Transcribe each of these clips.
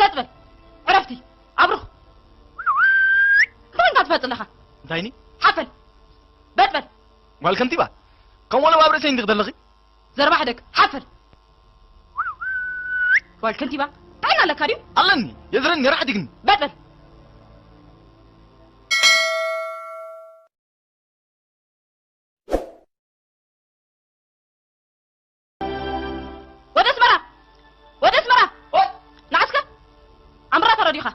በጥበል። ዕረፍቲ። ኣብርኽ። ከመይ ኢልካ ትፈጽ ኣለኻ? እንታይ ኒ? ሓፈል። በጥበል። ጓል ከንቲባ፣ ከም ወለባ ኣብ ርእሰይ እንዲኽ ዘለኺ? ዘረባ ሕደግ። ሓፈል። ጓል ከንቲባ፣ ጥዕና ኣለካ ድዩ? ኣለኒ። የዝረኒ፣ ራሕ ዲግኒ። በጥበል። ወደ ኣስመራ! ወደ ኣስመራ! ኦይ! ንዓስከ ኣምራ ተረዲኻ።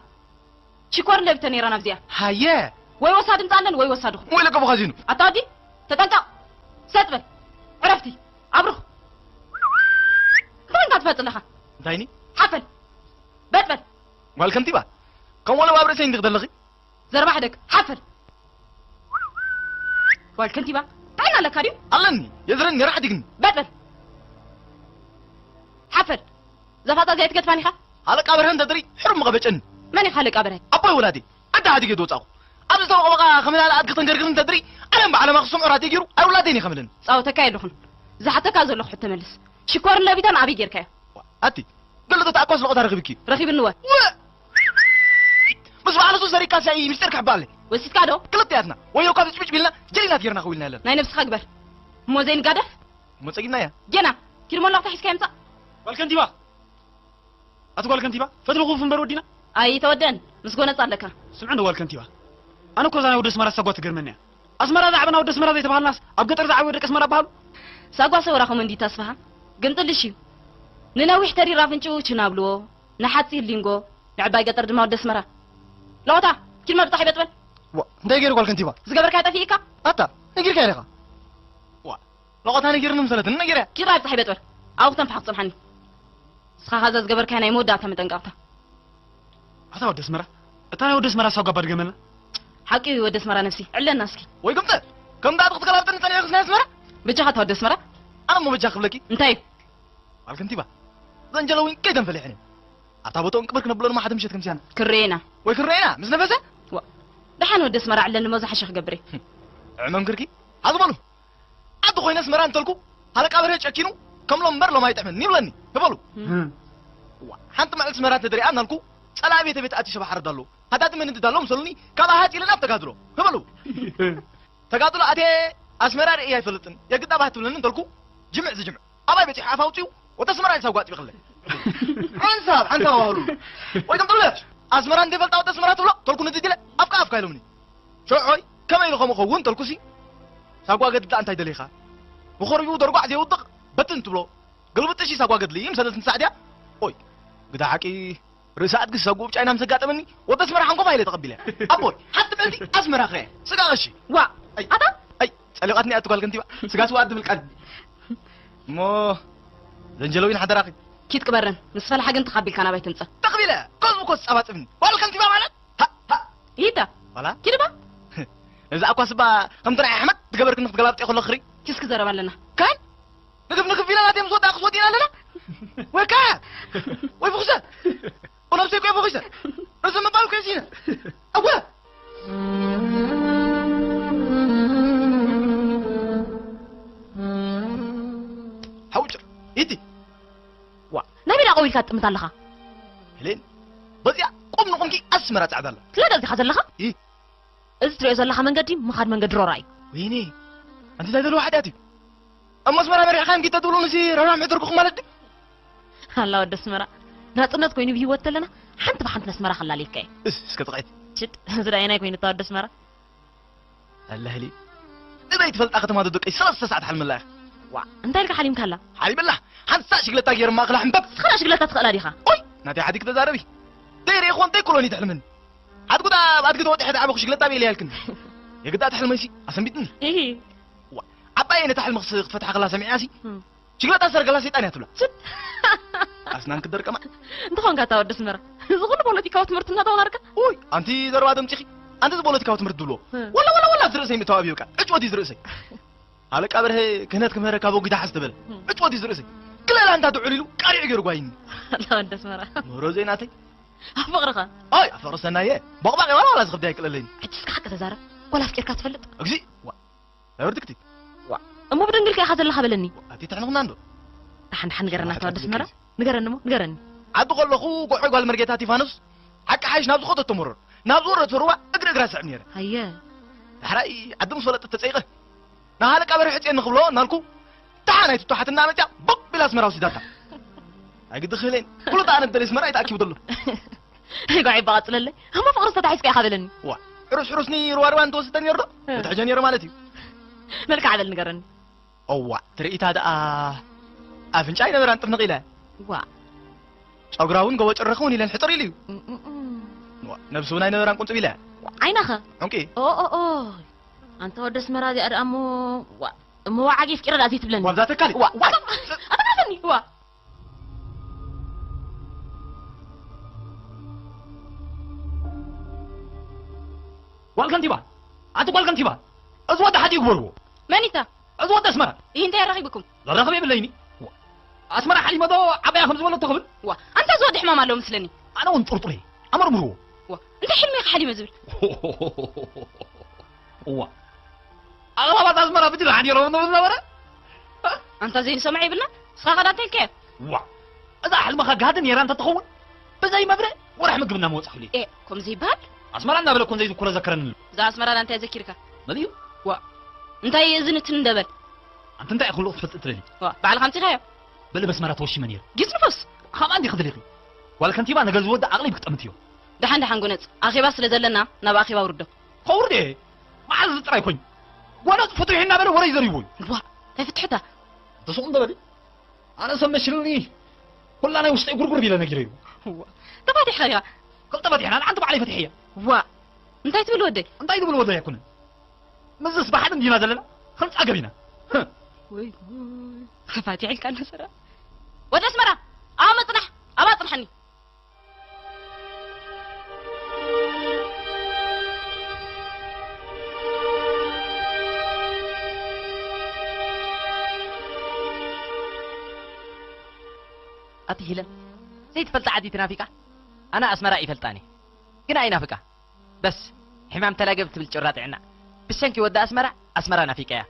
ሽኮር ለቢተ ነይራ ናብዚኣ። ሃየ! ወይ ወሳዲ ምጻለን ወይ ወሳድኹም። ወይ ለቀቦ ካዚኑ። ኣታ ወዲ፣ ተጠንቀቕ። ሰጥ በል። ዕረፍቲ። ኣብርኽ። ከመይ ኢልካ ትፈጽ ኣለኻ? እንታይ ኒ? ሓፈል። በጥ በል። ጓል ከንቲባ፣ ከም ወለባ ኣብ ርእሰይ እንዲኽ ዘለኺ? ዘረባ ሕደግ። ሓፈል። ጓል ከንቲባ፣ ጥዕና ኣለካ ድዩ? ኣለኒ፣ የዝረኒ፣ ራሕ ዲግኒ። በጥ በል። ሓፈል። እዛ ፋጻ እዚኣ ኣይትገድፋን ኢኻ? ሃለቃ በርሀ እንተድሪ፣ ሕሩም መቐበጨኒ። መን ኢኻ ሃለቃ በርሀ? ኣቦይ ወላዲ፣ ዓዲ ሓዲገ ዝወጻኹ። ኣብዚ ዝተወቐበቓ ከመይ ኢላ ኣድጊ ተንገርግር እንተድሪ፣ ዓለም ብዓለማ ክስምዑ ራድዮ ገይሩ፣ ኣይውላደይን እየ ከምልን። ጻወተካ የለኹን። ዝሓተካ ዘለኹ ሕቶ መልስ። ሽኮርን ለቢታን ኣበይ ጌርካዮ? ኣቲ፣ ገለ ተተኣኳስ ለቖታ ረኺብኪ። ረኺብንወ። ወ-፣ ምስ በዓል እሱ ሰሪካ ሲያይ ሚስጥር ክሕባለ። ወሲድካ ዶ? ክልቲኣትና። ወዮ ካብ ጽብጭ ቢልና ጀሊናት ጌርና ክውልና ያለን። ናይ ነብስኻ ግበር። እሞ ዘይንጋደፍ? እሞ ጸጊብና እያ። ጌና፣ ኪድ መላኽታ ሒዝካ ይምጻእ። ጓል ከንቲባ! ኣቲ ጓል ከንቲባ፣ ፈትሊ ክፉፍ እምበር ወዲና? ኣይተወደን፣ ምስ ጎነጽ ኣለካ። ስምዒ እንዶ ጓል ከንቲባ። ኣነ እኮ እዛ ናይ ወዲ ኣስመራ ሳጓ ትገርመኒ እያ። ኣስመራ ዝዓበና ወዲ ኣስመራ ዘይተባሃልናስ፣ ኣብ ገጠር ዝዓበዩ ደቂ ኣስመራ በሃሉ? ሳጓ ሰውራ ከምኡ እንዲ ተስፋሃ፣ ግን ጥልሽ እዩ። ንነዊሕ ተሪር ኣፍንጭኡ ችን ኣብልዎ፣ ንሓጺር ሊንጎ፣ ንዕባይ ገጠር ድማ ወዲ ኣስመራ። ለቆታ፣ ኪድ መብጻሕ ይበጥበል። ዋ፣ እንታይ ገይሩ ጓል ከንቲባ? ዝገበርካዮ ጠፊእካ? ኣታ፣ ነጊርካዮ ዲኻ? ዋ፣ ለቆታ ነጊርኒ ምሰለትኒ ነጊርያ። ኪድ ኣብጻሕ ይበጥበል። ኣብኡ ክተንፍሓ ክጸንሓኒ። ንስኻ ኸዛ ዝገበርካዮ ናይ መወዳእታ መጠንቀቕታ። ኣታ ወዲ ኣስመራ፣ እታ ናይ ወዲ ኣስመራ ሳጓ ባድገመልና። ሓቂ እዩ ወዲ ኣስመራ ነፍሲ፣ ዕለና እስኪ። ወይ ግምጠ፣ ከም ዳኣ ክትገላብጥኒ ጸኒሕክስ ናይ ኣስመራ? በጃኻ እታ ወዲ ኣስመራ። ኣነ እሞ በጃ ክብለኪ። እንታይ እዩ? ጓል ከንቲባ፣ ዘንጀለዊን ከይተንፈሊሐን እዩ። ኣብታ ቦታኡ እንቅብር ክነብሎ ድማ ሓደ ምሸት ከምስያና። ክረኤና። ወይ ክረኤና፣ ምስ ነፈሰ? ዋ፣ ደሓን ወዲ ኣስመራ ዕለኒ እሞ ዝሓሸ ክገብር እየ። ዕመም ክርኪ? ሓዚ በሉ። ዓዲ ኮይነ ኣስመራ እንተልኩ፣ ሃለቃ በርሀ ጨኪኑ፣ ከም ሎም እምበር ሎም ኣይጥዕምን ይብለኒ። ህበሉ። እም። ዋ፣ ሓንቲ መዓልቲ ኣስመራ እንተደሪኣ እናልኩ፣ ጸላኢ ቤተ ቤት ኣትዩ ሰባ ሓረድ ኣሎ። ሃዳዲ መን እንድዳሎ ምሰሉኒ፣ ካብ ኣሃጺ ኢለ ናብ ተጋድሎ። ህበሉ። ተጋድሎ ኣትየ ኣስመራ ርእየ ኣይፈልጥን። የግዳ ባህ ትብለኒ እንተልኩ፣ ጅምዕ ዝጅምዕ። ኣባይ በጺሑ ኣፍ ኣውጺኡ፣ ወደ ኣስመራ ኢልሳ ጓጥ ይበኽለ። ሓንሳብ፣ ሓንሳብ ኣዋህሉ። ወይ ከም ጥብለት። ኣስመራ እንደ ፈልጣ ወደ ኣስመራ ትብሎ፣ ተልኩ ንድድለ፣ ኣፍካ ኣፍካ ኢሎምኒ። ሸዖይ፣ ከመይ ኢሉ ከምኡ ኸውን ተልኩሲ? ሳጓ ገድሊ እንታይ ደሊኻ? ብኸርቢኡ ደርጓዕ ዘይውድቕ በትን ትብሎ። ግልብጥሺ ሳጓ ገድሊ፣ ምሰለት ንሳዕድያ? ኦይ፣ ግዳ ሓቂ ርእሲ ኣድጊ ሰጉ ብጫይና ምስ ኣጋጠመኒ፣ ወደ ኣስመራ ሓንኮፋ ኢለ ተቐቢለ። ኣቦይ፣ ሓንቲ መዓልቲ ኣስመራ ኸየ። ስጋ ቐሺ። ዋ፣ ኣይ፣ ኣታ? ኣይ፣ ጸሊቓትኒ ኣቲ ጓል ከንቲባ። ስጋ ስዋ እትብል ቃል። እሞ፣ ዘንጀለዊን ሓደራኺ። ኪድ ቅበረን። ምስ ፈልሓ ግን ተኻቢልካ ናባይ ትምጸእ። ተኽቢለ፣ ከዝቡ ኮስ ጸባጽብኒ። ጓል ከንቲባ ማለት? ሃ፣ ሃ። ይታ። ዋላ? ኪድ እባ። ነዛ እኳ ስባ ከምቲ ናይ ኣሕመድ ትገበርክኒ ክትገላብጥ ከሎ ክሪ። ኪስክ ዘረባ ኣለና። ካን? ንግፍ ንግፍ ኢለና፣ ደም ዝወጣ ክስወጥ ኢና ኣለና። ወይ ከ? ወይ ፍኹሰ? ወነብሰይ እኮ እየ ፈኺሰ። ርእሲ ምባል እኮ እየ ስኢነ። እወ! ሓውጭር፣ ኢቲ። ዋ፣ ናይ ሜዳ ቆቢልካ ትጥምት ኣለኻ? ሄሌን፣ በዚኣ ቁም ንቑምኪ ኣስመራ ጻዕዳ ኣላ። ስለዚ እዚኻ ዘለኻ? ኢ። እዚ ትሪኦ ዘለኻ መንገዲ ምኻድ መንገዲ ሮራ እዩ። ወይኔ፣ ኣንቲ እንታይ ዘለዎ ሓጢኣት እዩ? ኣብ መስመር ኣመሪሕካ እንኪ ተትብሉንሲ ረብራም ሕተርኩኹም ማለት ድዩ? ኣላ ወዲ ኣስመራ፣ ናጽነት ኮይኑ ብህይወት ተለና፣ ሓንቲ ብሓንቲ ነስመራ ከላልየካ እየ። እስ፣ እስከ ጥቕዒት። ሽጥ፣ እዚ ዳኣ የናይ ኮይኑ እታ ወዲ ኣስመራ? ኣላ ህሊ፣ ንበይ ትፈልጣ ከተማ ደደቀይ ሰለስተ ሰዓት ሓልመላ ኢኻ። ዋ፣ እንታይ ኢልካ ሓሊምካላ? ሓሊመላ፣ ሓንሳእ ሽግለታ ገይረ ማእኸላ ሕምበብ። ንስኻ ሽግለታ ትኽእላ ዲኻ? ኦይ፣ ናተይ ሓዲግ ተዛረቢ። ደይረ ይኾን ደይኮሎኒ ትሕልምን። ሓድጉ ዳ ኣብ ኣድጊ ተወጢሐ ዝዓበኹ ሽግለታ በይለ ያልክን። የግዳ ትሕልመይሲ፣ ኣሰንቢጥኒ። ኢሂ። ዋ፣ ዓባይ ነታ ሕልሚ ክስ-፣ ክትፈትሓ ከላ ሰሚዕያሲ፣ እም። ሽግለታ ዝሰርገላ ሰይጣን እያ ትብላ። ስት። ኣስናን ክደርቀማ። እንተኾንካ እታ ወዲ ኣስመራ፣ እዚ ኩሉ ፖለቲካዊ ትምህርቲ እናተወሃርካ? ኡይ፣ ኣንቲ ዘረባ ደምፂኺ፣ ኣንቲ እዚ ፖለቲካዊ ትምህርቲ ትብልዎ። እም። ወላ፣ ወላ፣ ወላ፣ ኣብዚ ርእሰይ ምእታው ኣብዩካ። ዕጭ ወዲ እዚ ርእሰይ። ሃለቃ በርሀ ክህነት ክምህረካ በጉ ይትሓዝ ተበለ። እም። ዕጭ ወዲ እዚ ርእሰይ። ክልእላ እንታ ትዑል ኢሉ፣ ቃሪዑ ገይሩ ጓይኒ። ኣላ ወዲ ኣስመራ። ምህሮ ዘይናተይ። ኣብ ፍቕርኻ? ኣይ፣ ኣብ ፍቕሪ ሰናየ። ቦቕባቕ ዋላ፣ ዋላ ዝኸብድ ኣይቅለለይን። ሕጂ እስካ ሓቂ ተዛረብ። ጓል ኣፍቂርካ ትፈልጥ? እግዚእ። ዋ። ኣይወርድክቲ። ዋ። እሞ ብድንግልካ ኢኻ ዘለኻ በለኒ። ኣቲ ትሕንኽና እንዶ? ደሓን ደሓን ንገረና፣ ኣቲ ኣታ ወዲ ኣስመራ። ትብልኪ። ንገረኒ እሞ፣ ንገረኒ። ዓዲ ከለኹ ጎዖይ ጓል መርጌታ ቲፋኖስ ሓቂ ሓይሽ ናብ ዝኸደቶ መሮር ናብ ዝወረድቶ ሩባ እግሪ እግራ ስዕብ ነይረ። ኣየ። ዳሕራይ ዓዲ ምስ ፈለጠት ተጸይቐ። ንሃለቃ በርሀ ሕጽየኒ ክብሎ እናልኩ ደሓን ኣይትተሓት እናመጽያ ቦቕ ቢላ ኣስመራ ወሲዳታ። ኣይግዲ ክህሌን ኩሉ ተኣነ ደሊ ኣስመራ ኣይተኣኪቡ ዘሎ። ጓዒ በቐጽለለይ። እሞ ፍቕሪ ዝተታሒዝካ ኢኻ በለኒ። ዋ፣ ሕሩስ ሕሩስኒ ርዋርዋ እንተወስደ ነይሩ ዶ? እቲ ሕጀ ነይሩ ማለት እዩ። መልክዓ በል ንገረኒ። እዋ፣ ትርኢታ ደኣ ኣፍንጫ ኣይነበራን ጥፍንቕ ኢለ። ዋ። ጨጉራ እውን ጎቦ ጭርኽ እውን ኢለን ሕጥር ኢሉ እዩ። እም፣ እም፣ እም። ዋ፣ ነብሲ እውን ኣይነበራን ቁንጽብ ኢለ። ዓይናኸ? ዑንቂ። ኦ፣ ኦ፣ ኦ። ኣንታ ወዲ ኣስመራ እዚኣ ደኣ እሞ፣ ዋ፣ እሞ ዋዓ ጌፍ ቂረ ደኣ ዘይትብለኒ። ዋብዛ ተካሊ። ዋ፣ ዋ፣ ዋይ። ኣታ-፣ ኣታ-፣ ኣታኻፍኒ፣ ዋ። ጓል ከንቲባ፣ ኣቲ ጓል ከንቲባ፣ እዚ ወዲ ሓዲ ይግበርዎ። መን ኢታ? እዚ ወዲ ኣስመራ። ይህ እንታይ ያራኺብኩም? ዘራኽብ የብለይኒ። ዋ፣ ኣስመራ ሓሊመ ዶ ዓባያ ከም ዝበለቶ ክብል? ዋ፣ ኣንታ እዚ ወዲ ሕማም ኣለዎ ምስለኒ። ኣነ እውን ጥርጡር እየ። ኣመርምርዎ። ዋ፣ እንታይ ሕልሚ ኢኻ ሓሊመ ዝብል? ዋ፣ ኣቕላባት ኣስመራ ብጅራ ሓዲሮም ንብል ነበረ። ኣንታ ዘይንሰምዕ የብልና። ንስኻ ኸዳ እንታይ ኢልካዮ? ዋ፣ እዛ ሕልምኻ ጋህዲ ነይራ እንተትኸውን፣ ብዘይ መብርህ ወርሒ ምግብና ምወጻእኩሉ። ኤ፣ ከምዚ ይበሃል? ኣስመራ እናበለ እኮ ዘይዝክሮ ዘከረኒ ኣሎ። እዛ ኣስመራ ዳ እንታይ ዘኪርካ? መሊኡ። ዋ፣ እንታይ እዩ እዚ ንትን እንደበል? ኣንቲ እንታይ ኩሉ ክትፈልጥ ትደሊ? ዋ፣ ባዕልኻ ኣምጺኻዮ? በሊ በስመራ ተወሺመ ነይረ። ጊስ ንፉስ። ኻብ ኣንዲ ክደሊኺ? ጓል ከንቲባ ነገር ዝወዲ ዓቕሊ ብክጠምት እዮ። ደሓን ደሓን ጎነጽ፣ ኣኼባ ስለ ዘለና ናብ ኣኼባ ውርዶ። ከውርድ እየ። መዓዝ እዚ ጥራይ ኮይኑ። ጎነጽ ፍትሒ እናበለ ወረ ይዘርይዎ እዩ። ዋ፣ እንታይ ፍትሕታ? ተስቑ እንደበሊ። ኣነ ሰብ መሽልኒ ኩላ ናይ ውሽጠይ ጉርጉር ቢለ ነጊረዩ። ዋ፣ ተፋቲሕካ ዲኻ? ክልተ ፈቲሕና፣ ንሓንቲ ባዕለይ ፈቲሐያ። ዋ፣ እንታይ ትብል ወደይ? እንታይ ትብል ወደይ ኣይኮነን። ምስስ ብሓደ እንዲና ዘለና፣ ክልጻ ገቢና። ህህ። ወይ ጉድ፣ ተፋቲሕ ኢልካ ነሰራ። ወደ ኣስመራ፣ ኣብ መጽናሕ፣ ኣብ ኣጽንሓኒ። ኣቲ ሂለን፣ ዘይትፈልጣ ዓዲ ትናፊቃ? ኣነ ኣስመራ ይፈልጣኒ፣ ግን ኣይናፍቃ። በስ፣ ሕማም ተላገብ ትብል ጭራ ጥዕና። ብሰንኪ ወዲ ኣስመራ፣ ኣስመራ ናፊቀያ።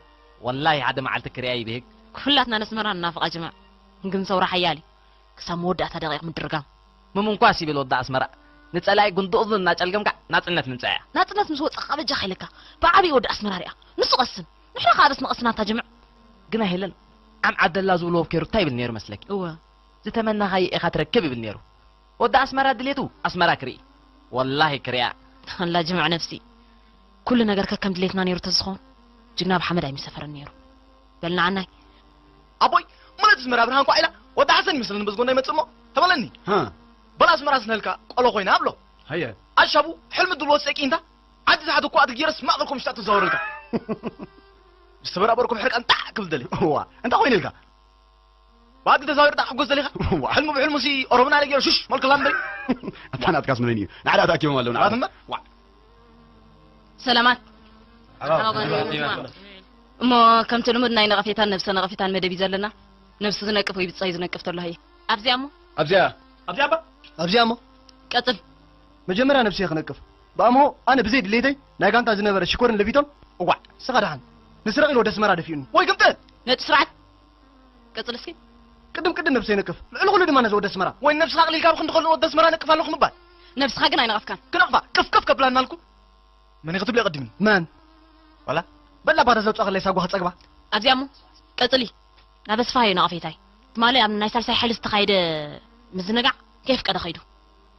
ወላሂ ሓደ መዓልቲ ክሪኣ ይብህግ። ኩላትና ነስመራ ንናፍቃ ጅማዕ፣ ግን ሰውራ ሓያል እዩ። ክሳብ መወዳእታ ደቂቕ ምድርጋም። ምምንኳስ ይብል ወዲ ኣስመራ። ንጸላኢ ጉንዲ እዝኑ እናጨልገምካ ናጽነት ምምጻእ እያ። ናጽነት ምስ ወጸኻ በጃኻ ኢለካ። ብዓብዪ ወዲ ኣስመራ ሪኣ። ንሱ ቀስን። ንሕና ከኣ በስ ንቐስን ኣንታ ጅምዕ። ግና ሄለን፣ ዓም ዓደላ ዝብልዎ ኬሩ እንታይ ይብል ነይሩ መስለኪ? እወ። ዝተመናኻዮ ኢኻ ትረክብ ይብል ነይሩ። ወዲ ኣስመራ ድሌቱ ኣስመራ ክርኢ። ወላሂ ክሪኣ። ኣላ ጅምዕ ነብሲ። ኩሉ ነገር ከከም ድሌትና ነይሩ ተዝኾን፣ ጅግና ብሓመድ ኣይምሰፈረን ነይሩ። በል ንዓናይ። ኣቦይ፣ ሙለት ዝመራ ብርሃን ኳ ኢላ፣ ወዲ ሓሰን ይመስለኒ በዚ ጎና ይመጽእ እሞ፣ ተበለኒ። ሃ። በል ኣስመራ ስነልካ ቆሎ ኮይና ኣብሎ። ሃየ። ኣሻቡ፣ ሕልሚ ድልዎ ሰቂ እንታ፣ ዓዲ ታሕቲ እኮ ኣድጊ ገይረስ ማእከል ኮምሽታ ተዛወረልካ። ዝተበራበርኩም ሕርቃን ጣዕ ክብል ደልየ። እዋ፣ እንታይ ኮይነ ኢልካ? ብኣዲ ተዛዊርካ ክትሕጎስ ደሊኻ? ዋ። ሕልሙ ብሕልሙሲ ኦሮምና ለጊሮ ሽሽ መልክላ እምበይ። ኣታ ናትካስ መን እዩ? ንዓዳ ተኣኪቦም ኣለዉ፣ ንዓዳ። ኣትማ? ዋ። ሰላማት። ሓባ፣ ሓባ፣ ሓባ፣ እሞ ከምቲ ልሙድ ናይ ነቐፌታን ነብሰ ነቐፌታን መደብ እዩ ዘለና። ነብሱ ዝነቅፍ ወይ ብጻይ ዝነቅፍ ተሎ ሃየ። ኣብዚኣ እሞ? ኣብዚኣ። ኣብዚኣ እባ? ኣብዚኣ እሞ? ቀጽል። መጀመርያ ነብሰይ ክነቅፍ። ብኣምሆ ኣነ ብዘይ ድሌተይ ናይ ጋንታ ዝነበረ ሽኮርን ለቢቶን፣ እዋዕ፣ ስኻ ደሓን። ንስረቕ ኢሉ ወደ ኣስመራ ደፊኡኒ። ወይ ግምጥል! ነቲ ስርዓት። ቀጽል እስኪ። ቅድም ቅድም ነብሰይ ነቅፍ። ልዕሊ ኩሉ ድማ ነዚ ወዲ ኣስመራ። ወይ ነብስኻ ኣቕሊልካ ብኽንዲ ከሎ ወዲ ኣስመራ ነቅፍ ኣለኹ ምባል። ነብስኻ ግን ኣይነቐፍካን። ክነቕፋ፣ ቅፍቅፍ ከብላና ኣልኩ። መን ኢኺ ትብሊ ቀዲምኒ? መን? ዋላ? በላ ባዳ ዘውጻእኽለይ ሳጓ ክጸግባ። ኣብዚኣ እሞ፣ ቀጽሊ። ናብ ኣስፍሃዮ ነቐፌታይ። ትማሊ ኣብ ናይ ሳልሳይ ሓይሊ ዝተኻየደ ምዝንጋዕ ከየፍቀደ ኸይዱ።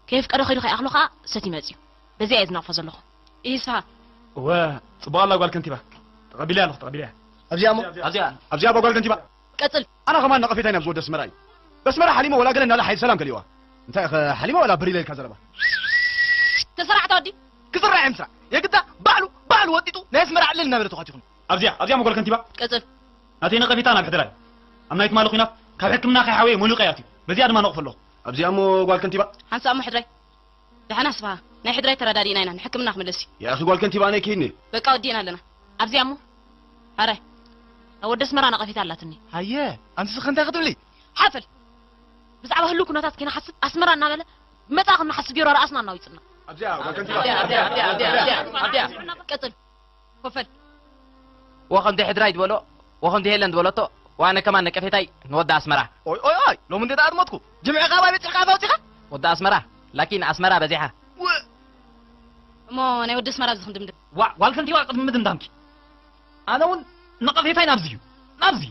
ከየፍቀደ ኸይዱ ከይኣኽሎ ኸኣ ሰትዩ መጽዩ። በዚኣ እየ ዝነቕፎ ዘለኹ። ኢስፋሃን። እወ፣ ጽቡቕ ኣላ ጓል ከንቲባ። ተቐቢለያ ኣለኹ፣ ተቐቢለያ። ኣብዚኣ እሞ? ኣብዚኣ። ኣብዚኣ እባ ጓል ከንቲባ። ቀጽል። ኣነ ኸማን ነቐፌታይ ናብዚ ወዲ ኣስመራ እዩ። በስመራ ሓሊሞ ወላ ገለ እናለ ሓይል ሰላም ከሊእዋ። እንታይ ኢኸ ሓሊሞ ወላ ብር ኢለ ኢልካ ዘረባ? ተሰራዕታ ወዲ። ክስራሕ እየ ምስራሕ። የግዳ ባዕሉ፣ ባዕሉ ወጢጡ ናይ ኣስመራ ዕልል እናበለ ተዃቲኹኒ። ኣብዚኣ፣ ኣብዚኣ እሞ ጓል ከንቲባ። ቀጽል። ናተይ ነቐፌታ ናብ ሕድራይ። ኣብ ናይ ትማሊ ኲናት ካብ ሕክምና ከይሓወየ መሊቑ እየ ኣትዩ። በዚኣ ድማ ነቕፎ ኣለኹ። ኣብዚኣ እሞ ጓል ከንቲባ። ሓንሳእ እሞ ሕድራይ። ደሓን ኣስፍሃ፣ ናይ ሕድራይ ተረዳዲእና ኢና፣ ንሕክምና ክምለስ እዩ። ያኺ ጓል ከንቲባ፣ ኣነ ይከይድኒ። በቃ ወዲእና ኣለና። ኣብዚኣ እሞ፣ ኣረ፣ ናብ ወዲ ኣስመራ ነቐፌታ ኣላትኒ። ሃየ፣ ኣንትስ ከ እንታይ ክትብሊ? ሓፈል። ብዛዕባ ህሉው ኩነታት ከይንሓስብ፣ ኣስመራ እናበለ፣ መጻ ከም ንሓስብ ቢሮ ርኣስና እናዊጽና። ኣብዚኣ ጓል ከንቲባ። ኣብዚኣ፣ ኣብዚኣ፣ ኣብዚኣ፣ ኣብዚኣ፣ ኣብዚኣ፣ ኣብዚኣ። ቀጽል። ኮፈል። ወኸምቲ ሕድራይ ዝበሎ፣ ወኸምቲ ሄለን ዝበለቶ፣ ዋነ ከማን ነቀፌታይ ንወዲ ኣስመራ። ኦይ ኦይ ኦይ፣ ሎሚ እንዴት ኣድሞትኩ? ጅምዒ ካባቢ ጽሕካ ኣውጺኻ? ወዲ ኣስመራ፣ ላኪን ኣስመራ በዚሓ። ወ- እሞ ናይ ወዲ ኣስመራ ዝኽንድምድም። ዋ ጓል ከንቲባ፣ ቅድሚ ምድምዳምኪ ኣነ እውን ነቐፌታይ ናብዚ እዩ። ናብዚ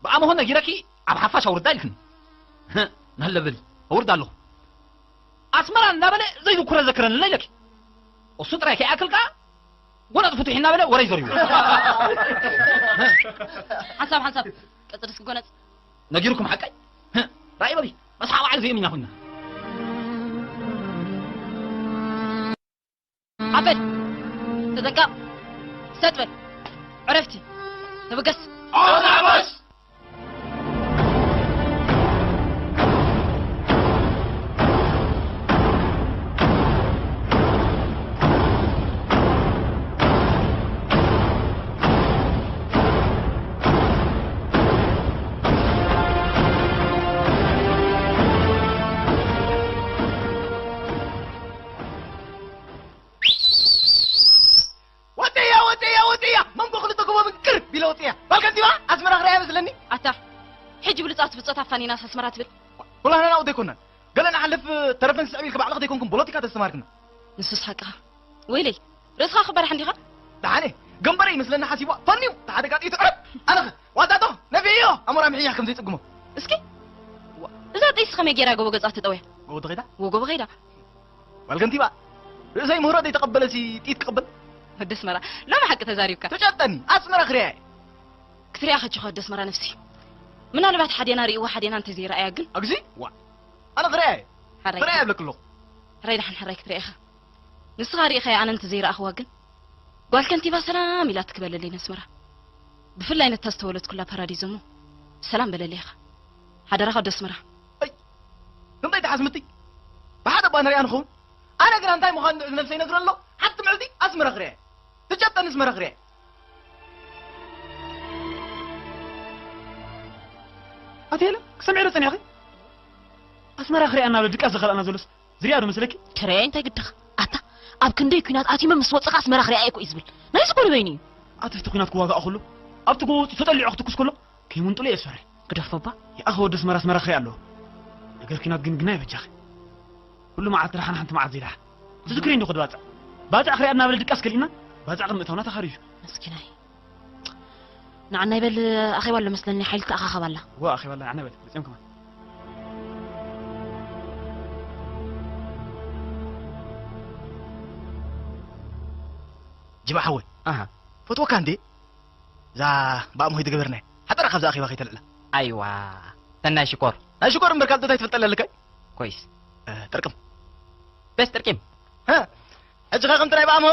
ብኣመሆ ነጊረኪ ኣብ ሓፋሽ ኣውርዳ ኢልክኒ። ናለ በሊ፣ ኣውርዳ ኣለኹ። ኣስመራ እናበለ ዘይዝኩረ ዘክረንለ ኢለኪ። እሱ ጥራይ ከይኣክል ከኣ ጎነጽ ፍትሒ እናበለ ወረይ ዘርዩ። ሓንሳብ ሓንሳብ ቀጽል እስኪ ጎነጽ። ነጊርኩም ሓቀይ? ራእይ በሊ፣ መስሓ ባዕል ዘይምኛ ኩና። ኣበል፣ ተጠንቀቕ፣ ሰጥ በል፣ ዕረፍቲ፣ ተበገስ። ወጥያ፣ ወጥያ፣ ወጥያ! መንጎ ክልተ ጎቦ ምንቅር ቢለ ወጥያ። ጓል ከንቲባ፣ ኣስመራ ክሪኣ መስለኒ። ኣታ፣ ሕጂ ብሉጻት ብጾት ኣፋኒናስ ኣስመራ ትብል? ኩላህና ናብኡ ዘይኮናን። ገለ ንሓልፍ ተረፈን ስዕብ ኢልክ ባዕልኽ ዘይኮንኩም ፖለቲካ ተስተማርክና። ንሱስ ሓቅኻ። ወይለይ፣ ርእስኻ ክበርሕ እንዲኻ? ደሓነ፣ ገንበረ ይመስለኒ ሓሲቧ። ፈንዩ፣ ተሓደጋጢ ትዕረብ። ኣነኸ፣ ዋጣጦ፣ ነፊዕዮ፣ ኣሞራ ምሕያሕ ከም ዘይጽግሞ። እስኪ፣ ዋ፣ እዛ ጥይስ ከመይ ጌራ ጎቦ ገጻ ትጠውያ? ጎቦ ተኸይዳ? ወ ጎቦ ኸይዳ። ጓል ከንቲባ፣ ርእሰይ ምህሮ ዘይተቐበለሲ ጥይት ክቕበል? ወዲ ኣስመራ፣ ሎሚ ሓቂ ተዛሪብካ። ተጨጠኒ፣ ኣስመራ ክሪኣ እየ። ክትሪኣ ከችኻ ወዲ ኣስመራ ነፍሲ። ምናልባት ሓዴና ርእይዋ ሓዴና እንተዘይረኣያ ግን። ኣግዚ? ዋ፣ ኣነ ክሪኣ እየ። ሓራይ። ክሪኣ እየ እብለኪ ኣለኹ። ሕራይ ደሓን ሕራይ ክትሪኣ ኢኻ። ንስኻ ርኢኻያ ኣነ እንተዘይረኣኽዋ ግን። ጓል ከንቲባ ሰላም ኢላ ትክበለለይ ነስመራ። ብፍላይ ነታ ዝተወለድኩላ ፓራዲዞ እሞ ሰላም በለለይ ኢኻ። ሓደራኻ ወዲ ኣስመራ። ኣይ፣ እንታይ ትሓስምቲ? ብሓደ እባ ንሪኣ ንኸውን። ኣነ ግና እንታይ ምዃን ንዕዚ ነብሰይ ይነግረ ኣሎ። ሓንቲ ምዕልቲ ኣስመራ ክሪኣ። ትጨብጠኒ ኣስመራ ክሪኣ። ኣቲ ሄለ፣ ክሰምዒ ዶ ጸኒሕኺ? ኣስመራ ክሪኣ እናበለ ድቃስ ዘኸልኣና ዘሎስ ዝሪኣ ዶ መስለኪ? ክሪኣ እንታይ ግድኻ? ኣታ፣ ኣብ ክንደይ ኲናት ኣቲመ ምስ ወጸኻ ኣስመራ ክሪኣ እየ እኮ እዩ ዝብል። ናይዚ እኮ ንበይኑ እዩ። ኣቲ ኣብቲ ኲናት ክዋጋእ ከሎ፣ ኣብቲ ጎቦ ወጺኡ ተጠሊዑ ክትኩስ ከሎ፣ ከይምንጥሎ እየ ዝፈርሕ። ግደፎ እባ። ይኣኸ ወዲ ኣስመራ ኣስመራ ክሪኣ ኣለዎ። ነገር ኲናት ግን ግና ይበጃኺ። ኩሉ መዓልቲ ደሓን ሓንቲ መዓልቲ ዘይደሓን። ትዝክሪ እንዲኹ ባጽዕ። ባጽዕ ክሪኣ እናበለ ድቃስ ከሊእና፣ ባጽዕ ቅድሚ እታውና ተኻርዩ። መስኪናይ። ንዓና ይበል ኣኼባ ኣሎ መስለኒ፣ ሓይሊ ተኣኻኸብ ኣላ። ዋ፣ ኣኼባ ኣላ፣ ንዓና ይበል፣ መጺኦም ከማን። ጅማ ሓወይ። ኣሃ። ፈትወካ እንዴ? እዛ ብኣምሆይ ዝገበርናይ። ሓጠራ ካብዛ ኣኼባ ከይተልዕላ። ኣይዋ፣ ተናይ ሽኮር። ናይ ሽኮር እምበር ካልእ እንታይ ትፈልጠላ ኣለካይ? ኮይስ። እ፣ ጥርቅም። በስ ጥርቂም። ሀ? ሕጂ ኸ ከምቲ ናይ ብኣምሆ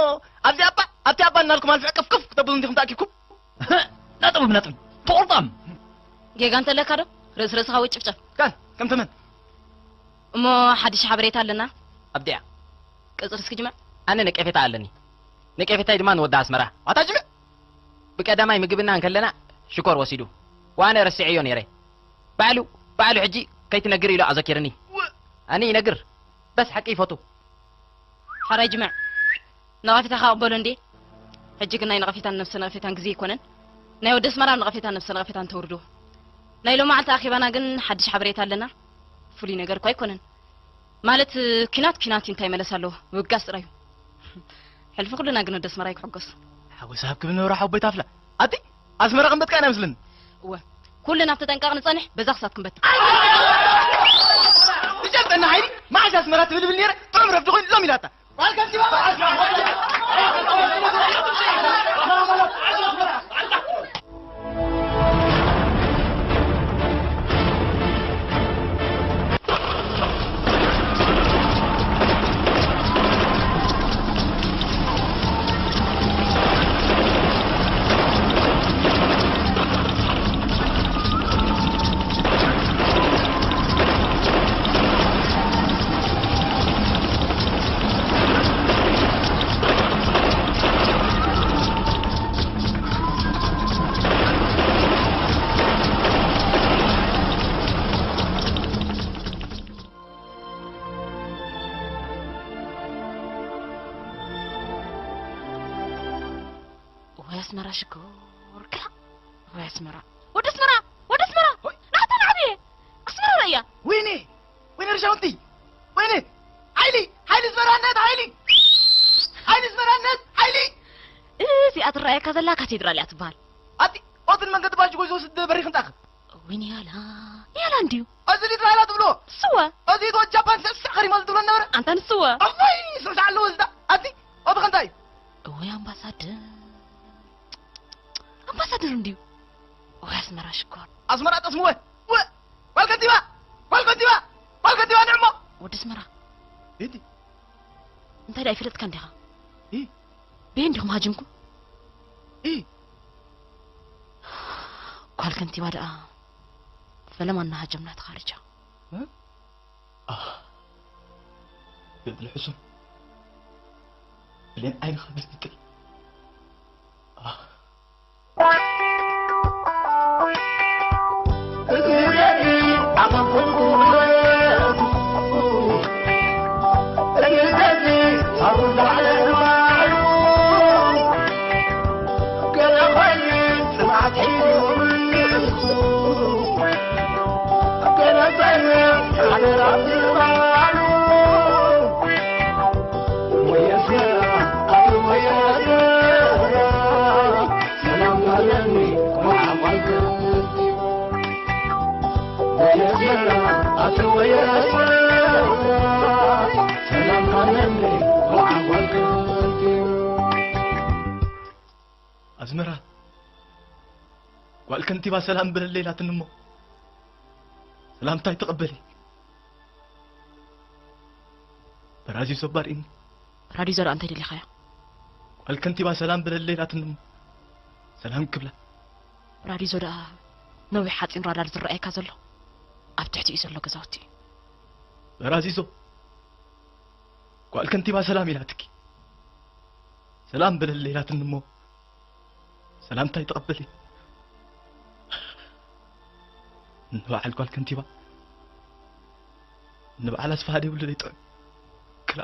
ኣብዚ ኣባ፣ ኣብቲ ኣባ እናልኩም ኣልፍዕ ቅፍቅፍ ክተብሉ እንዲኹም ተኣኪብኩም? ነጥብ ብነጥቢ። ተቑርጣም። ጌጋ እንተለካ ዶ? ርእስ ርእስኻ ወይ ጭፍጨፍ። ካን፣ ከም ተመን። እሞ ሓድሽ ሓበሬታ ኣለና። ኣብዲያ። ቅጽል እስኪ ጅምዕ። ኣነ ነቀፌታ ኣለኒ። ነቀፌታይ ድማ ንወዲ ኣስመራ። ኣታ ጅምዕ። ብቀዳማይ ምግብና እንከለና ሽኮር ወሲዱ። ዋነ ረሲዐዮ ነይረ። ባዕሉ፣ ባዕሉ ሕጂ ከይትነግር ኢሉ ኣዘኪርኒ። ኣነ ይነግር። በስ ሓቂ ይፈቱ። ሓራይ ጅምዕ። ነቐፌታኻ ቅበሎ እንዴ። ሕጂ ግን ናይ ነቐፌታን ነብሰ ነቐፌታን ግዜ ኣይኮነን። ናይ ወዲ ኣስመራ ነቐፌታን ነብሰ ነቐፌታን ተውርዶ። ናይ ሎማዓልቲ ኣኼባና ግን ሓድሽ ሓበሬታ ኣለና። ፍሉይ ነገር እኳ ኣይኮነን። ማለት፣ ኲናት ኲናት እዩ፣ እንታይ መለስ ኣለዎ? ምብጋስ ጥራይ እዩ። ሕልፊ ኩልና ግን ወዲ ኣስመራ ይክሕጎስ። ሓጎስ ሃብ ክብል ነበረ ሓቦይ ታፍላ። ኣቲ ኣስመራ ክንበትካ ኢና መስልን። እወ፣ ኩልና ኣብ ተጠንቃቕ ንጸንሕ፣ በዛ ክሳብ ክንበትክ። ትጨብጠና ሓይሊ፣ መዓስ ኣስመራ ትብል ብል ነይረ፣ ጥዑም ረፍዲ ኮይኑ ሎም ኢላታ። ወይ ኣስመራ ሽኮርካ። ወይ ኣስመራ። ወዲ ኣስመራ። ትረኣየካ ዘላ ካቴድራል እያ ትበሃል። ኣቲ፣ ኦትን መንገዲ ባጅ ጎይ ዝወስድ በሪኽ እንጣኸ? ወይ ንያላ፣ ንያላ እንድዩ። እዚ ሊትሮ ሃላ ትብሎ? ስወ። እዚ ዶ ጃፓን ሰብ ስዕ ከሪማ ዝብሎ ነበረ? ኣንታ ንስወ። ኣቦይ፣ ስምሳ ኣለዎ ዝዳ። ኣቲ፣ ኦቲ ከንታይ? ወይ ኣምባሳደር። ኣምባሳደር እንድዩ። ወይ ኣስመራ ሽኮር። ኣስመራ ጠስምወ። ወ-፣ ጓል ከንቲባ! ጓል ከንቲባ! ጓል ከንቲባ ንዕሞ! ወዲ ኣስመራ። እቲ። እንታይ ደኣ ይፈለጥካ እንዲኻ? እ? በየን ዲኹም ሃጅምኩም? እ? ጓል ከንቲባ ደኣ ፈለማ እናሃጀምና ተኻርጃ። እ? ኣህ፣ ገድሊ ሕሱም። ብሌን ዓይንኻ ብዝንጥል። ኣህ። ኣስመራ፣ ጓል ከንቲባ ሰላም ብለለይ ኢላትኒ እሞ፣ ሰላምታይ ተቐበሊ። በራዚሶ ባርኢኒ። ራዲዞ ደኣ እንታይ ደሊኻያ? ጓል ከንቲባ ሰላም ብለለይ ኢላትኒ እሞ፣ ሰላም ክብላ። ራዲዞ ደኣ ነዊሕ ሓፂን ራዳር ዝረኣየካ ዘሎ ኣብ ትሕቲ እዩ ዘሎ ገዛውቲ እዩ። በራዚሶ፣ ጓል ከንቲባ ሰላም ኢላትኪ። ሰላም ብለለይ ኢላትኒ እሞ፣ ሰላምታይ ተቐበሊ። ንበዓል ጓል ከንቲባ፣ ንበዓል ኣስፋሃ ደይብሉ ደይጥዕም። ክላ።